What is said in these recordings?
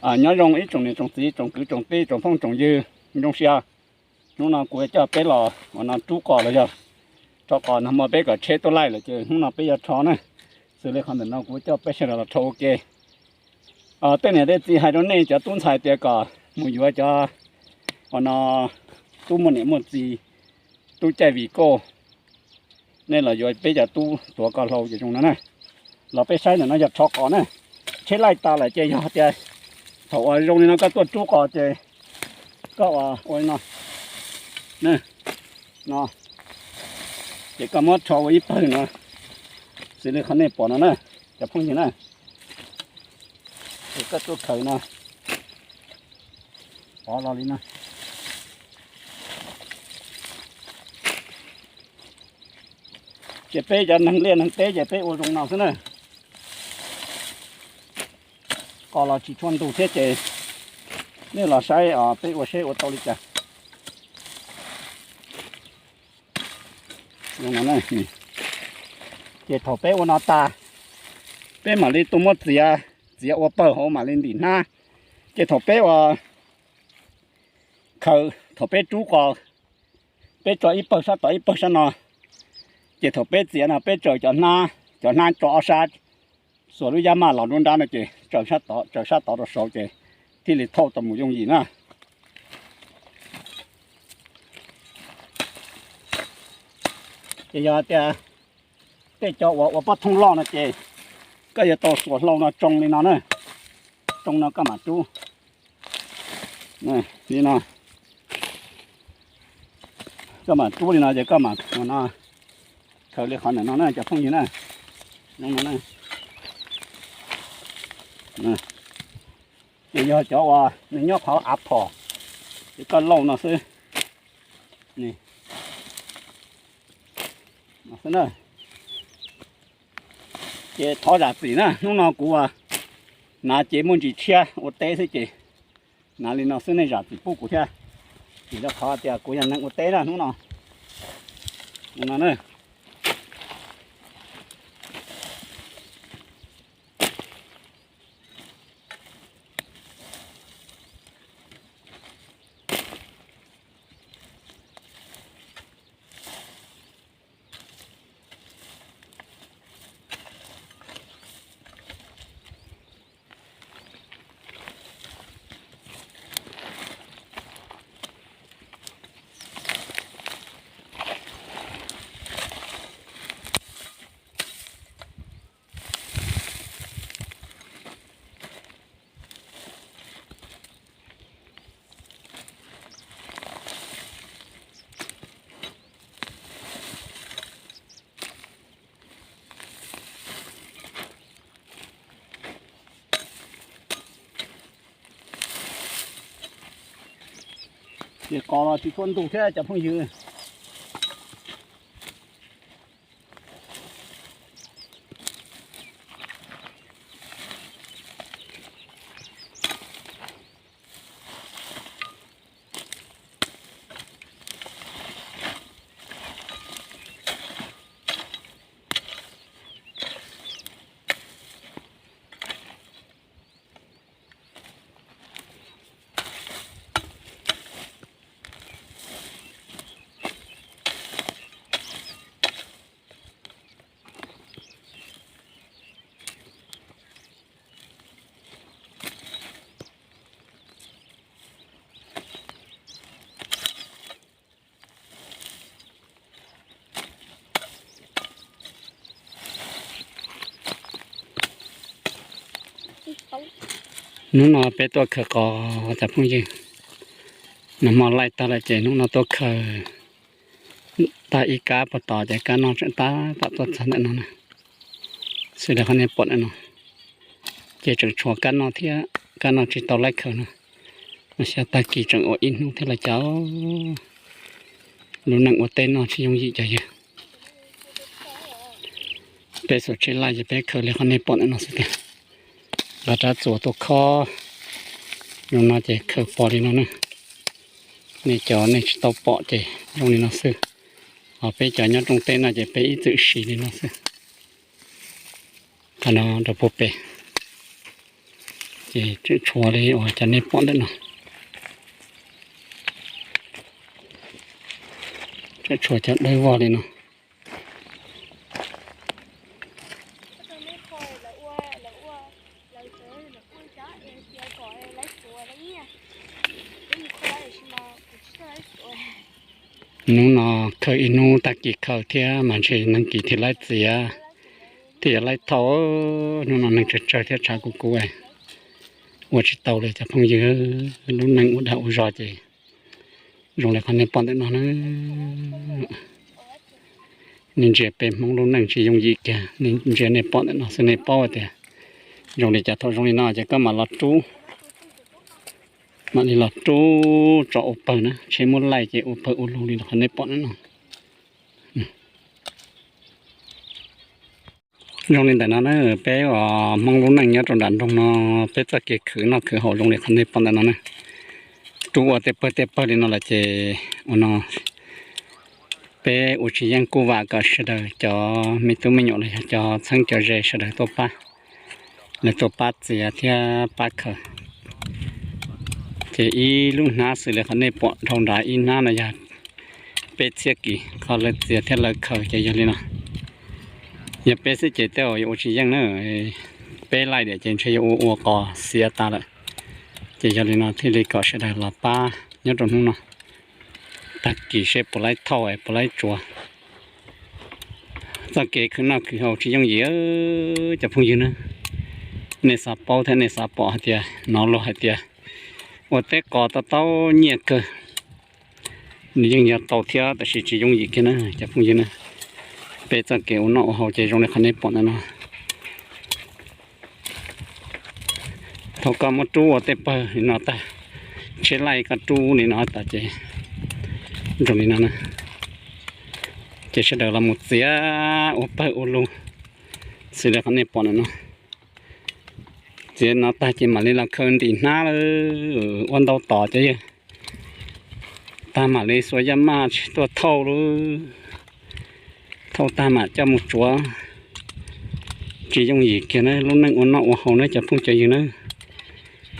Nyob zoo ib tsoom niam tsoom txiv, tsoom kwv tsoom tij, tsoom phooj tsoom ywg, zoo siab. Hnub no kuv coj peb los ua no rub qos los yog rho qos, nag hmo peb kom tsheb tuaj laij lawm ces hnub no peb yuav rho na. Xws li qhov ntawm no kuv coj peb sawv daws los rho ua ke. Tej niam tej txiv hais rau nej cov tub ntxhais tias kom mus yuav cov ua no tub muaj niam muaj txiv, tub caij vim koj, nej los yuav peb cov tub tuav koj hlau ces zoo no na. Los peb saib ntawm no yog rho qos na. Tsheb laij tas lawm ces yog tias thaum uas zoo li no koj tuaj rub qos ces koj ua ua li no, no, ces koj muab rho ua ib pawg no, xws li qhov nej pom no na, cov phooj ywg na. Ces koj tuaj khaws no, pov los li no. Ces peb cov neeg liaj neeg teb ces peb ua zoo no xwb na. Qos los tsis tshua ntug thiab ces nej los saib peb ua seb ua tau li cas. Ces thaum peb ua no tas, peb mam li tuaj muab txiav, txiav ua pawg hauv mam li ntim hnab. Ces thaum peb ua khaws, thaum peb rub qos, peb tso ib pawg sab tod ib pawg sab no. Ces thaum peb txiav no peb tsaws cov hnab, cov hnab tso ob sab, xuas lub yab maj los nruab nrab no ces tsaws sab tod, tsaws sab tod rau saud ces thiaj li thauj tau mus yooj yim na. Ces yog tias tej cov uas ua pob thooj loj no ces koj yuav tau xuas hlau no tsoo li no na, tsoo no koj mam rub li no. Koj mam rub li no ces koj mam no khaws li qhov ntawm no na cov phooj ywg na. Ces yog cov uas nws nyob qhov av phom, ces koj lauj no xwb. Ces thov zam txim na, hnub no kuv hnav cev muaj ntsis tshiab ua teb xwb ces hnav li no xwb, nej zam txim pub kuv thiab. Vim rau qhov tias kuv yog neeg ua teb na hnub no. Ces qos los tsis tshua ntug thiab cov phooj ywg. Hnub no peb tuaj khaws qos cov phooj ywg. Nag hmo laij tag lawm ces hnub no tuaj khaws tag ib kab puag tod ces kab noj tseem tab tom tuaj txog ntawm no na. Xws li qhov nej pom ntawm no ces tseem tshuav kab noj thiab, kab noj tsis tau laij khaws no. Xyov tag kis tseem ua ib hnub thiab los cas. Lub neej ua teb no tsis yooj yim cov yawg. Peb xuas tsheb laij ces peb khaws li qhov nej pom ntawm no xwb tiag. Nqa rab txuas tuaj khob zoo no ces khaws pom li no na. Nej cov nej tsis tau pom ces zoo li no xwb. Ho peb cov nyob rooj teb no ces peb ib txwm siv li no xwb. Qhov no rau puag pem. Ces tseem tshuav li uas cov nej pom ntawm no, tseem tshuav cov dawb vog li no. Hnub no khaws ib hnub tag kis khaws thiab mas ntshe neeg kis thiaj laib txiav, thiaj yuav laib thauj. Hnub no neeg tsawg tsawg thiab tshav kuv kuv, ua tsis tau li cov phooj ywg. Lub neej ua dag ua zog ces zoo li qhov nej pom ntawm no na. Nej ntsia peb Hmoob lub neej tsis yooj yim kiag, nej ntsia nej pom ntawm no xwb nej paub tias zoo li cas. Thaum zoo li no ces koj mam los rub, mam li los rub tso ua pawg na, tsheb muab laij ces ua pawg ua lug li qhov nej pom ntawm no. Zoo li ntawm no na, peb uas Hmoob lub neej nyob rau nram nroog no, peb txoj kev khwv noj khwv haus zoo li qhov nej pom ntawm no na. Rub ua tej pawg tej pawg li no lawm ces ua no peb ua tsis yeej, kuj vam kom sawv daws cov me tub me nyuam los yog cov txheeb cov ze sawv daws tuaj pab, lawv tuaj pab txiav thiab pab khaws. Ces ib lub hnab xws li qhov nej pom dhau nrad ib hnab no yog peb txhiab kis, qhov lawv txiav thiab lawv khaws ces yog li no. Yog peb xwb ces tej zaum yuav ua tsis yeej na, peb laij diam ces ntshe yuav ua ua qos xiav tas lawm. Ces yog li no thiaj li kom sawv daws los pab nyob rau hnub no, tag kis seb puas laib thauj puas laib tsuav. Txoj kev khwv noj khwv haus tsis yooj yim cov phooj ywg na. Nej xav paub thiab nej xav pom hais tias hnov luag hais tias ua teb qos tau tau nyiaj kawg. Nws yeej yog tau thiab tab sis tsis yooj yim kiag na cov phooj ywg na. Peb txoj kev ua noj ua haus ces zoo li qhov nej pom ntawm no. Thaum koj muab rub ua tej pawg li no tag, tsheb laij koj rub li no tas ces zoo li no na. Ces sawv daws los mus txiav ua pawg ua lug xws li qhov nej pom ntawm no. Txiav no tag ces mam li los khaws ntim hnab lawm, ua ntau tos cov yawg. Tag mam li xuas yaj maj tuaj thauj lawm. Thauj tag mam coj mus tsuav. Tsis yooj yim kiag na, lub neej ua noj ua haus na cov phooj cov ywg na.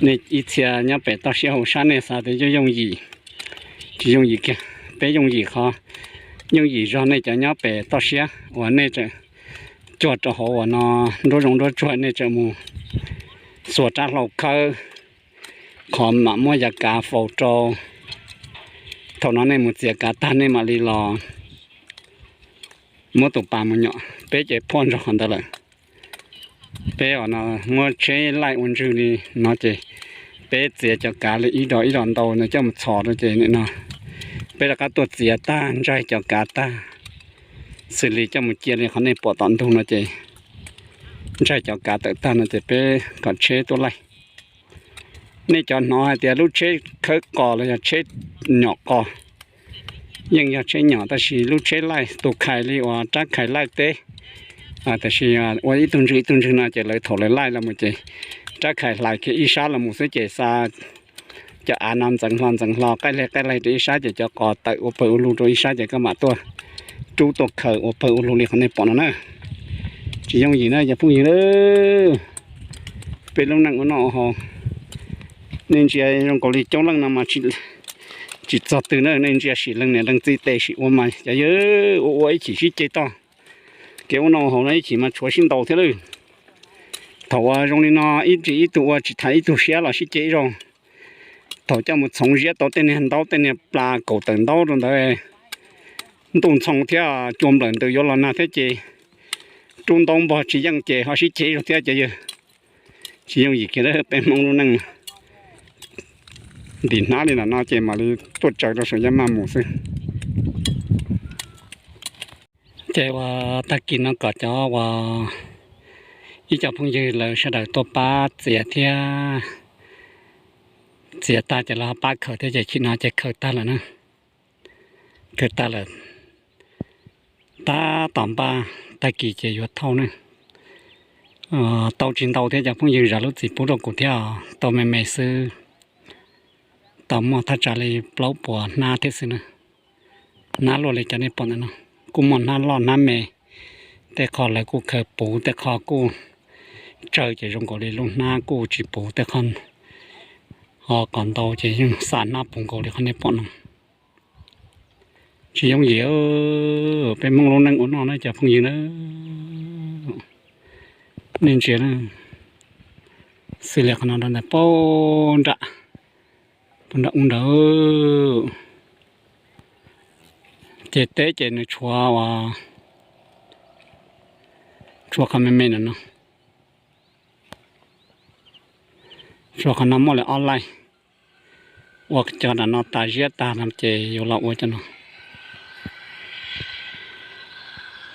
Nej ib txhia nyob pem toj siab hauv sab nej xav tias yooj yooj yim, tsis yooj yim kiag. Peb yooj yim qhov, yooj yim zog nej cov nyob pem toj siab uas nej tseem cuag rau hauv uas no nruab zoov nruab tsuag nej tseem mus xuas rab hlau khawb qhov mam muab yav kav faus rau. Thaum no nej mus txiav kav tag nej mam li los muab tus pas mus nyom. Peb ces phuaj nrog qhov ntawd lawm. Peb uas no muab tsheb laij ua ntswg li no ces peb txiav cov kav li ib dos ib dos ntau no coj mus txhos rau ces nim no peb rov qab tuaj txiav tag ntsaig cov kav tag xws li coj mus cia li qhov nej pom tom ntug no ces ntsaig cov kav tawm tag no ces peb kom tsheb tuaj laij. Nej cov hnov hais tias lub tsheb khawb qos los yog tsheb nyom qos, yeej yog tsheb nyom tab sis lub tsheb laij tus khais li uas rab khais laij teb, tab sis ua ib tug ntswg ib tug ntswg no ces lawv thaum lawv laij los mus ces rab khais hlais kiag ib sab los mus xwb ces xa cov av no ntxeev hlo ntxeev hlo qaij leg qaij leg rau ib sab ces cov qos tawm ua pawg ua lug rau ib sab ces koj mam tuaj rub tuaj khaws ua pawg ua lug li qhov nej pom no na. Tsis yooj yim na cov phooj ywg na. Peb lub neej ua noj ua haus, nej ntsia zoo nkaus li coob leej no mas tsis txog twg na, nej ntsia sim leej niam leej txiv tes sim ua mas cov yawg ua ua ib chim sib ceg toj. Kev ua noj ua haus no ib chim mas tshuav sib ntaus thiab lawm. Thaum uas zoo li no ib ris ib tug ua tsis thaiv ib tug siab los sib ceg ib zaug. Thaum coj mus txhoov ziab tau tej niag ntaub tej niag plas kaum tawm ntaub rau ntawd, ntuj ntxhoo thiab cua nplawm ntws yuav los nag thiab ces rub ntaub npog tsis yeej ces ho sib ceg ib zaug thiab cov yawg. Tsis yooj yim kiag peb Hmoob lub neej. Ntim hnab li no ces mam li tuaj tsaws rau saum yaj maj mus xwb. Ces uas tag kis no kom cov uas ib co phooj ywg lawv sawv daws tuaj pab txiav thiab txiav tag ces lawv ho pab khaws thiab ces chim no ces khaws tag lawm na. Khaws tag lawm, tab tom npaj tag kis ces yuav thauj ne. Tau tsis ntau thiab cov phooj ywg zam lub txim pub rau kuv thiab, tau me me xwb. Tau muaj thaj tsam li plaub puas hnab thiab xwb na. Hnab luaj li cov nej pom ntawm no, kuj muaj hnab loj hnab me. Tej qho lawv kuj khaws puv, tej qho kuj tsawg ces zoo nkaus li lub hnab kuj tsis puv tej qhov, ho qhov ntau ces yeej xa hnab puv nkaus li qhov nej pom no. Tsis yooj yim, peb Hmoob lub neej ua noj na cov phooj ywg na. Nej ntsia xws li qhov no rau ntawm pab nram, pab nram ub ntawd, ces teb ces nws tshuav, tshuav qhov me me no no, tshuav qhov no muaj li ob laij. Ua cov nram no tas ziab tag no ces yuav los ua cov no.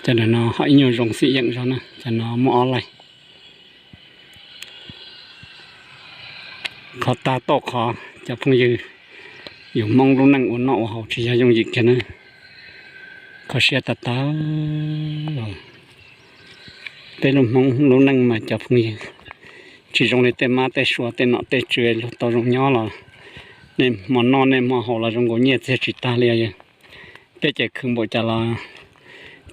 Cov nram no ho ib nyuag zoo xim yeem zog na, cov no muaj ob laij. Qhov tag tau qhov cov phooj ywg, yus Hmoob lub neej ua noj ua haus tsis yog yooj yim kiag na. Kho siab tag tag. Peb lub Hmoob lub neej mas cov phooj ywg, tsis zoo li tej mab tej sua tej nom tej tswv luag tau zoo nyob los nej hmo noj nej hmo haus los zoo nkaus nyiaj txiag tsis tag li os. Peb ces khwv npaum cas los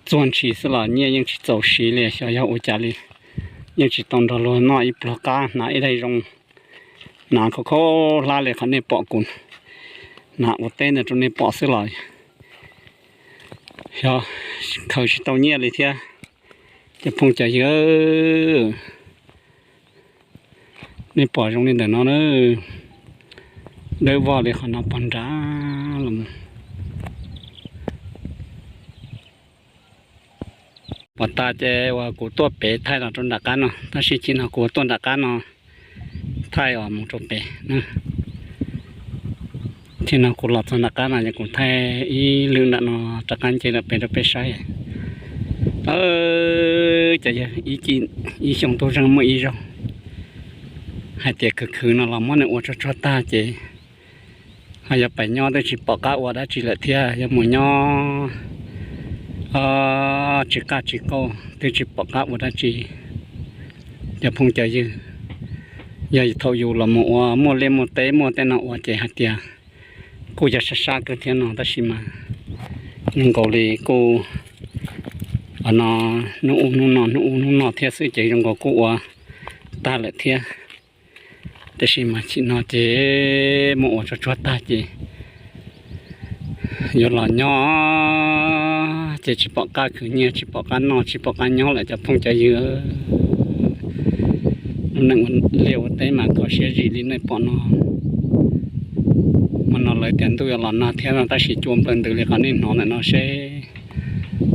txuag ntshis xwb los nyiaj yeej tsis txaus siv li, xyov yog ua cas li. Yeej tsis tau nrog luag noj ib pluag qab, hnav ib daig zoo, hnav khov kho hlab li qhov nej pom kuv hnav ua teb ntawd rau nej pom xwb los xyov khaws tsis tau nyiaj li thiab. Cov phooj cov ywg, nej pom zoo li ntawm no na, dawb vog li qhov no pog nrad los. Pom tas ces uas kuv tuaj pem thaij los rau nram qab no, tab sis txij no kuv tuaj nram qab no thaij os mus rau pem. Txij no kuv los txog nram qab no ces kuv thaij ib lwm nram no rov qab nce lawm pem rau peb saib. Ces yog ib xyoo tub zeeg muaj ib zaug hais tias khwv khwv no los muab nws ua tsuag tsuag tag ces ho yog pem nyob twb tsis pom qab ua dab tsi lawm thiab, yog mus nyob tsis qaj tsis qaug twb tsis pom qab ua dab tsi. Cov phooj cov ywg, yog thaum yus los mus ua muaj liaj muaj teb muaj tej no ua ces hais tias kuj yog sab sab kawg thiab no, tab sis mas zoo nkaus li kuj no hnub ub hnub no hnub ub hnub no thiab xwb ces zoo nkaus kuj ua tag lawm thiab. Tab sis mas txij no ces muab ua tsuag tsuag tag ces yuav los nyob ces tsis pom qab khwv nyiaj, tsis pom qab noj, tsis pom qab nyob lawm cov phooj cov ywg. Lub neej ua liaj ua teb mas kho siab zim li nej pom no. Hmo no lawv tias ntuj yuav los nag thiab no, tab sis cua nplawg ntws li qhov nej hnov ntawm no seb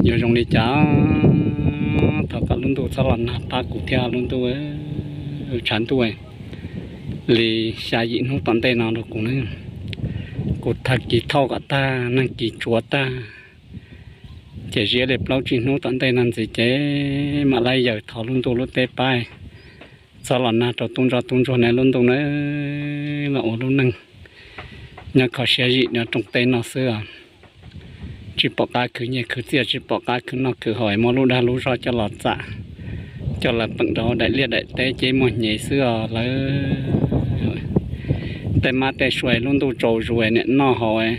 yuav zoo li cas. Thov kom lub ntuj txhob los nag pab kuv thiab lub ntuj, tshav ntuj li xya yim hnub tom ntej no rau kuv na. Kuv tag kis thauj kom tag, nag kis tsuav tag, ces ziab li plaub tsib hnub tom ntej no ntxiv ces mam li yaws thov lub ntuj lub teb pab txhob los nag rau tub ntsoj tub ntsuag nej lub ntuj na. Los ua lub neej nyob kho siab zim nyob rooj teb no xwb os. Tsis pom qab khwv nyiaj khwv txiaj, tsis pom qab khwv noj khwv haus, muab lub dag lub zog coj los txam, coj los peem rau daim liaj daim teb ces muag hnyev xwb os lawv. Tej mab tej sua lub ntuj tsaus zus niam noj haus,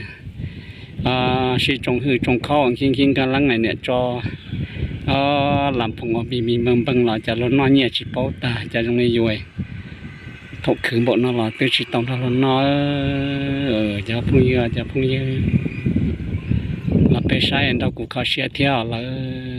sib tsoo hwj tsoo khob nkib nkib nkag leeb niam tso las phoom ua mi mi npeeg npeeg los cas luag noj nyiaj tsis paub tag, cas zoo li yus thaum khwv npaum no los twb tsis tau nrog luag noj. Cov phooj ywg, cov phooj ywg, los peb saib nrog kuv kho siab thiab lawv.